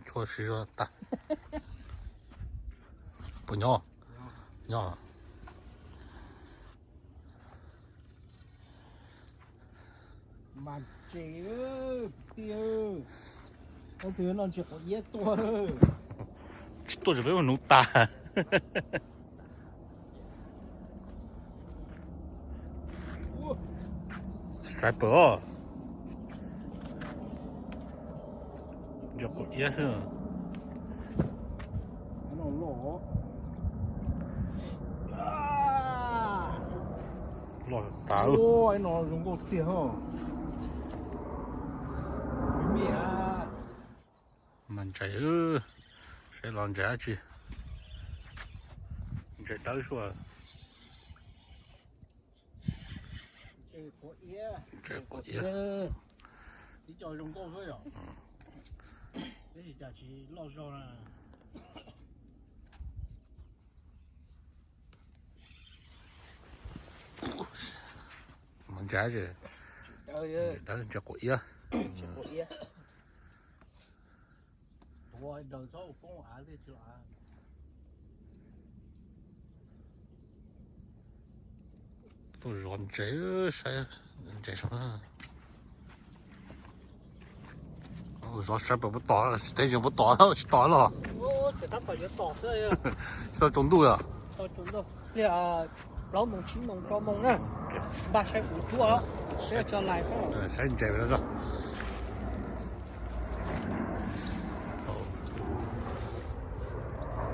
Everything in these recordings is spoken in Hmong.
Chua siv zog tag. Puas nyob? Nyob. Mas tsev tiag, no ntses quav iab tuaj. Tsis tuaj tseem peb mus nuv tas. Striper os. Ntses quav iab xwb. Loj tas. No zoo nkauj tiag. Mas ntses, saib los ntses dab tsi. Ntses dawb suaj. Ntses quav iab. Tib co zoo nkauj xwb yom. Tab sis cas tsis loj zog na. Mas ntses, ntses dawb, ntses quav iab. Tuaj zov ntses, saib ntses saum na. Zov saib puas tom, tsis teb tseem puas tom, tsis tom los. Tsis tau tsaus ntuj os. Plaub moos tsib moos rau moos na. Npaj saib kuv cuab, saib tso lais. Saib ntses no.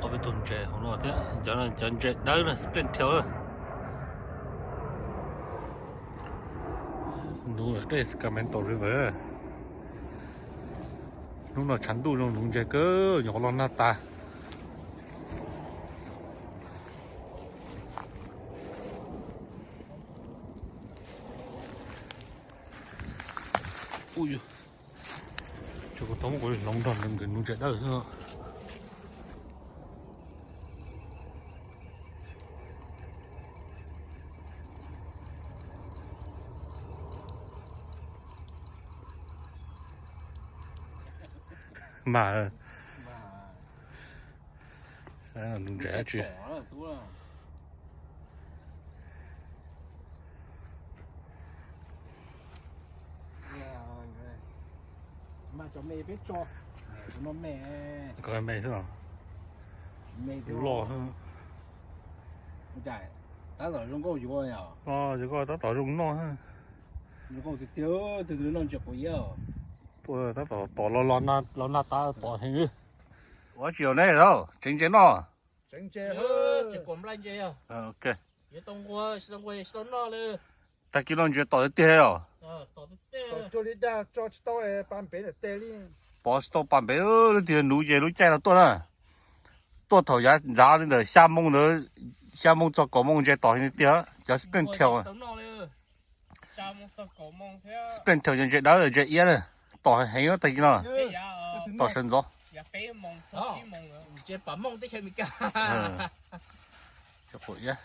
Tau peb tug ntses hauv no thiab, cov ntses dawb na, splendid na. Nuv dej Sacramento River. Hnub no tshav ntuj zoo nuv ntses kawg, nyuam qhuav los nag tas. Ua, tsuas kuv tau muab kuv hloov nrog nkawd nuv ntses dawb xwb. Mas, saib nuv ntses dab tsi. Koj me xwb los? Loj. Tab tom zoo nkauj yuav, yuav koj tab tom zoo noj. Tuaj tab tom tos los nag tas tom heev. Ua tsis yog neb tsev ntses noj. Tag kis no ntses tom tiag tiag os. Pov tsis tau pa npev, lub tiag nuv ces lub caij no tuaj na. Tuaj thaum yav ntxav li ntawm xya moo ntawd, xya moo txog kaum moo ntses tom heev tiag, cov springtail. Springtail yog ntses dawb ntses iab na, tom heev tag kis no. Tom sawv ntxov. Ntses quav iab.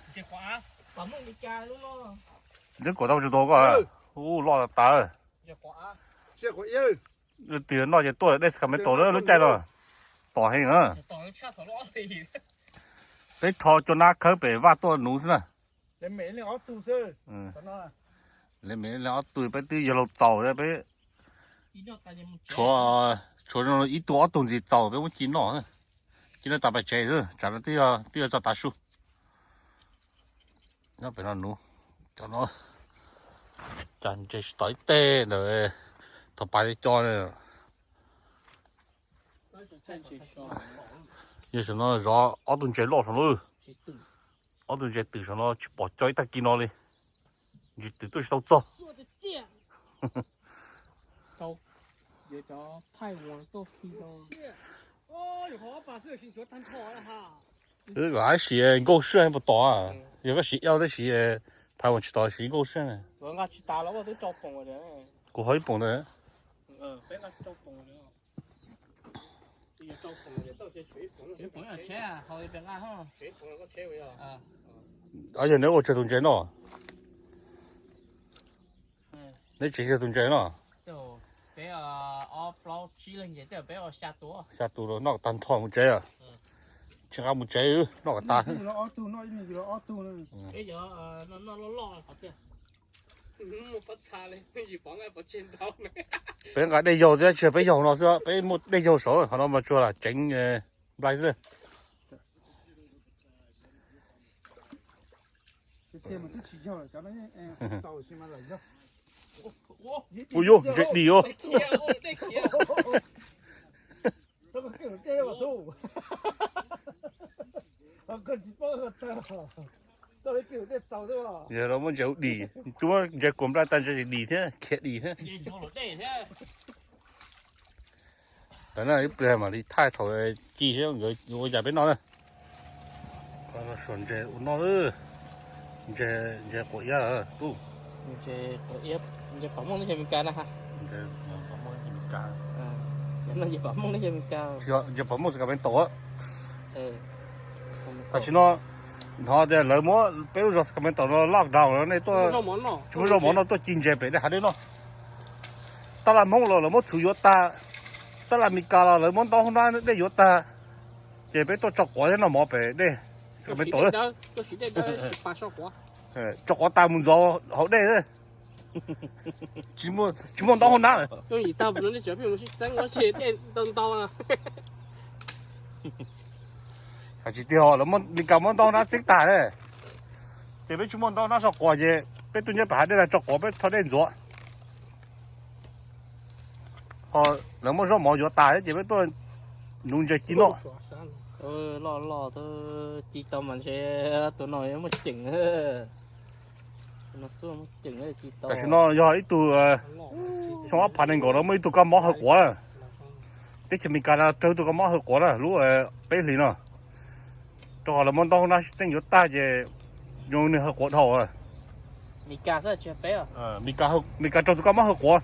Ntses quav tau tsis tau koj, loj tas tas. Lub tiag noj ces tuaj dej Sacramento lub caij no. Tom heev na. Peb rho cua nab khawb pem vaj tuaj nuv xwb na. Li me leej ob tug peb twb yog laus txaus peb tshuav, tshuav ib tug ob tug ntxiv txaus peb muab ci noj. Ci noj tas pem tsev xwb, tsam no twb yog txog tav su. Nyob pem no nuv, cov no cas ntses tsis tom ib teg ntawm thaum pas co na. Yog saum no zov ob tug ntses loj saum no. Ob tug ntses twm saum no tsis pom co ib tag kis no li. Ntses twm tuaj tsis tau txog. Wb kom hab siv nkauj sij puas tom, yog koj siv eo tab sis phais ua tsis tau siv nkauj sij. Kuv haus ib poom ntawd. Yog neb ua tsawg tus ntses noj? Neb tsev tsawg tus ntses noj? Peb ob plaub tsib leeg ces tej peb ua xya tus. Xya tus los noj tag nrho mus tsev os. Tsis nqa mus tsev, noj kom tas. Peb nqa dej yaug thiab, tsis yog peb yaug no xwb, peb muaj dej yaug saud, qhov no mas tsuas lam tseev nplai xwb. Ua yus ntses dim os. Yog muab ntses ua dim, twb muab ntses kuam nplai tag ntses dim thiab khiav dim thiab. Tam no ib pliag mam li thaij thaum ci thiab nkawd ua yam peb noj na. Suav ntses ua noj, ntses, ntses quav iab tub. Ntses pom muaj neb yog Meskas na ha. Ntses pom muaj neb yog Meskas. Ntses pom muaj Sacramento. Tam sim no hnov tias lawv muab peb lub zos Sacramento no lockdown, nej tuaj tsis muaj zaub mov noj, tuaj ci ntses pem dej hav dej noj. Tab laj Hmoob los lawv muab txhuv yuav tag, tab laj Meskas los lawv muab ntaub hoob nab dej yuav tag, ces peb tuaj tso quav thiab noj mov pem dej Sacramento. Tso quav tas mus ntxov hauv dej, tsis muaj ntaub hoob nab lawm. Tsis tiag, lawv muab, Meskas muab ntaub hoob nab txeeb tag ne, ces peb tsis muaj ntaub hoob nab tso quav ces peb tuaj nyob pem hav dej los tso quav peb tso dej ntxuav. Ho lawv muab zaub mov yuav tas ces peb tuaj nuv ntses ci noj. Loj loj, ci tau mas ntshe tus no muaj ceem. Tam sim no yog ib tug xyoo ob phav nees nkaum no muaj ib tug kab mob haw quav. Teb chaws Meskas no raug tus kab mob haw quav na lub peb hlis no, rau qhov lawv muab ntaub hoob nab sib txeeb yuav tag ces zoo nws haw quav dhau. Meskas raug tus kab mob haw quav,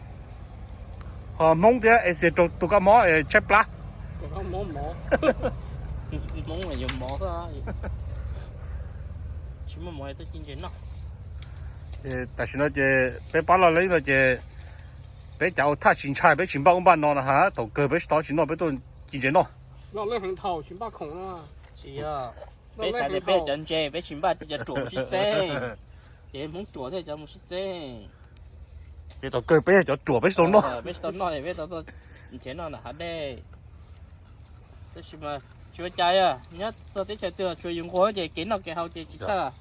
ho Hmoob thiab Asia raug tus kab mob tshaib plab. Tam sim no ces peb pab loj leeb no ces peb cov ua thaj tsis ntshai, peb tsis npaj ub npaj no na ha, thaum kawg peb tsis tau tsis noj peb tuaj ci ntses noj. Peb xav tias peb cov ntses peb tsis npaj ces cov ruam mus sib txeeb, ces Hmoob ruam thiaj cov mus sib txeeb. Ces thaum kawg peb yog cov ruam peb tsis tau noj, peb tsis tau noj, peb tau nrhiav noj nram hav dej. Tab sis mas tsis ua cas, nyob txog teb chaws twg los tsuas yus nquag ces kev noj kev haus ces tsis txhawj.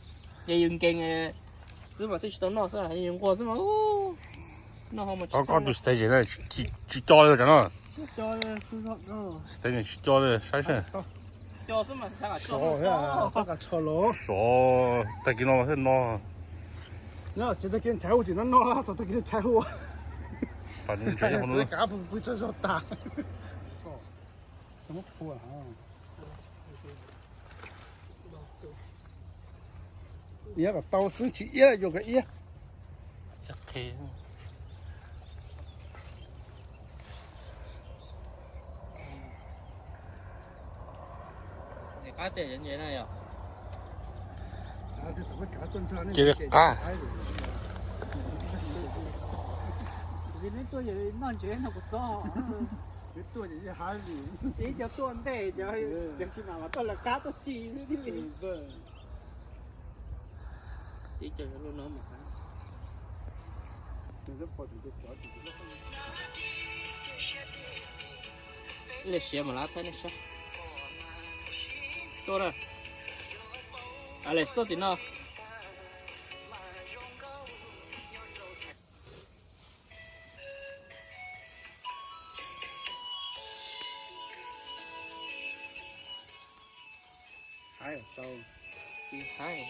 Ces yus nkees xwb mas thiaj tsis tau noj xwb, yus nquag xwb mas noj ho mus tsis txhawj. Koj tus stage tsis co li no. Stage tsis co li, saib seb. Sov, tag kis no thiaj no. Iab kom tau xwb tsis iab yuav kom iab. Cia li qab. Noj ntses no kuv txob. Ib cov tuaj ntej, cov tsis mam mas tuaj lawv qab tuaj ci xwb thiaj li. Ib le siav mas lav thaib nej saib. Tuaj na. Alex tuaj tim no. Haib tau. Haib.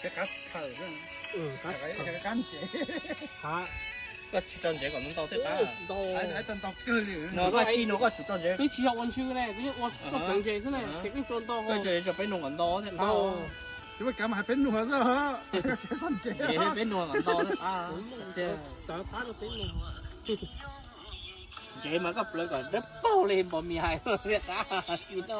Qab ntses. Koj tsis tso ntses kom ntau thiaj qab. No koj ci no koj tsum tso ntses. Twb tsis yog ua ntsw ne, twb yog ua ntses xwb ne, ces koj tso ntau. Koj tso peb nug kom ntau thiaj qab. Peb nug kom ntau thiaj qab. Ntses mas koj plawv kom dawb paug li npos mis hais thiaj qab ci no.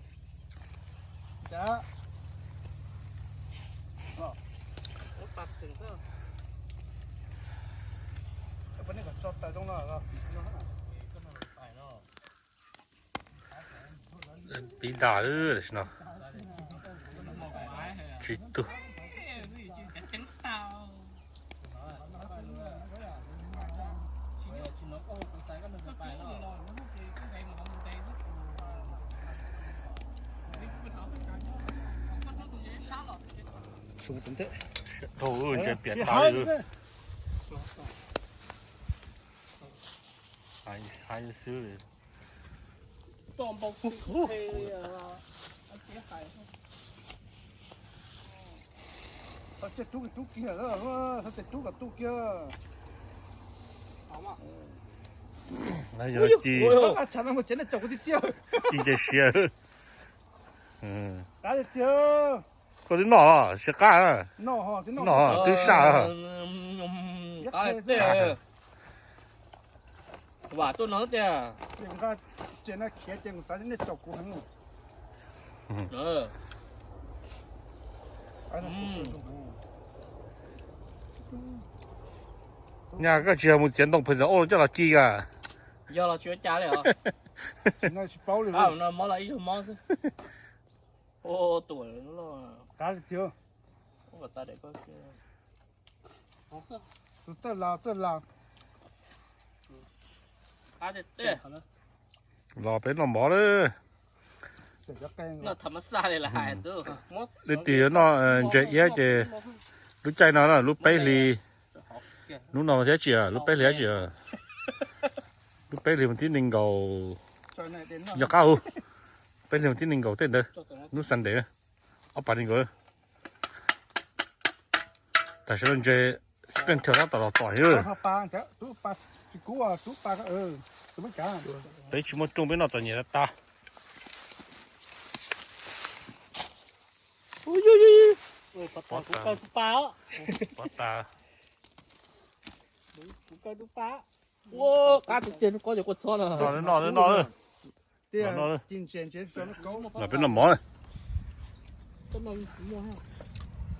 Pib dag lawm no. Tsis tug. Dhau ntses piam tas li. Hais xwb li. Txhob cia rub kiag, txhob cia rub kom tu kiag. Yog ci, ci nce siab. Koj twb noj los siab qab. Noj twb saj. Vam tuaj no tiag. Ces no khiav ces kuv xav nej caum kuv heev. Nyaj koj tsis yog mus txiav ntoo pes xas oj coj los ci a? Yog los tsis ua cas li os. Tsis paub li. Mob los ib zaug mob xwb. Ua tuam loj. Qab li tiag. Tus txawj laus txawj laus. Los peb noj mov lawm. Leej twg yuav noj ntses iab ces lub caij no lub peb hlis, hnub no thiab tsis, lub peb hlis tsis, lub peb hlis vas thib nees nkaum, tsis nco qab hu, peb hlis vas thib nees nkaum tej ntawd, hnub Sunday, ob phav nees nkaum. Tam sim no ntses Spencer tab tom los tom. Peb tsis muaj rooj peb noj txom nyem tas tas. Pov tas. Qab tiag tiag, koj cov kua txob no. Noj, noj, noj. Peb noj mov.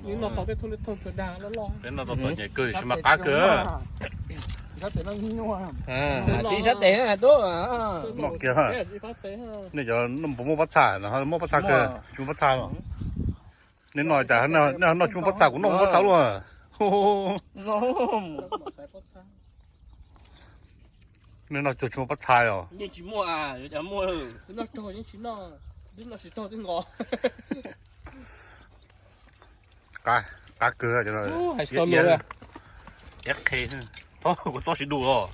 Peb noj tau txom nyem kawg, tsis mas qab kawg. Tsis sab tes tub. Noj kiag. Nej cov noj puas muaj pob txha no, muaj pob txha kawg, tsis muaj pob txha los? Nej noj cas, nej noj tsis muaj pob txha, kuv noj muaj pob txha luaj. Nej noj cuag tsis muaj pob txha os. Qab kawg. Iab qhe, kuv txob siv dua os.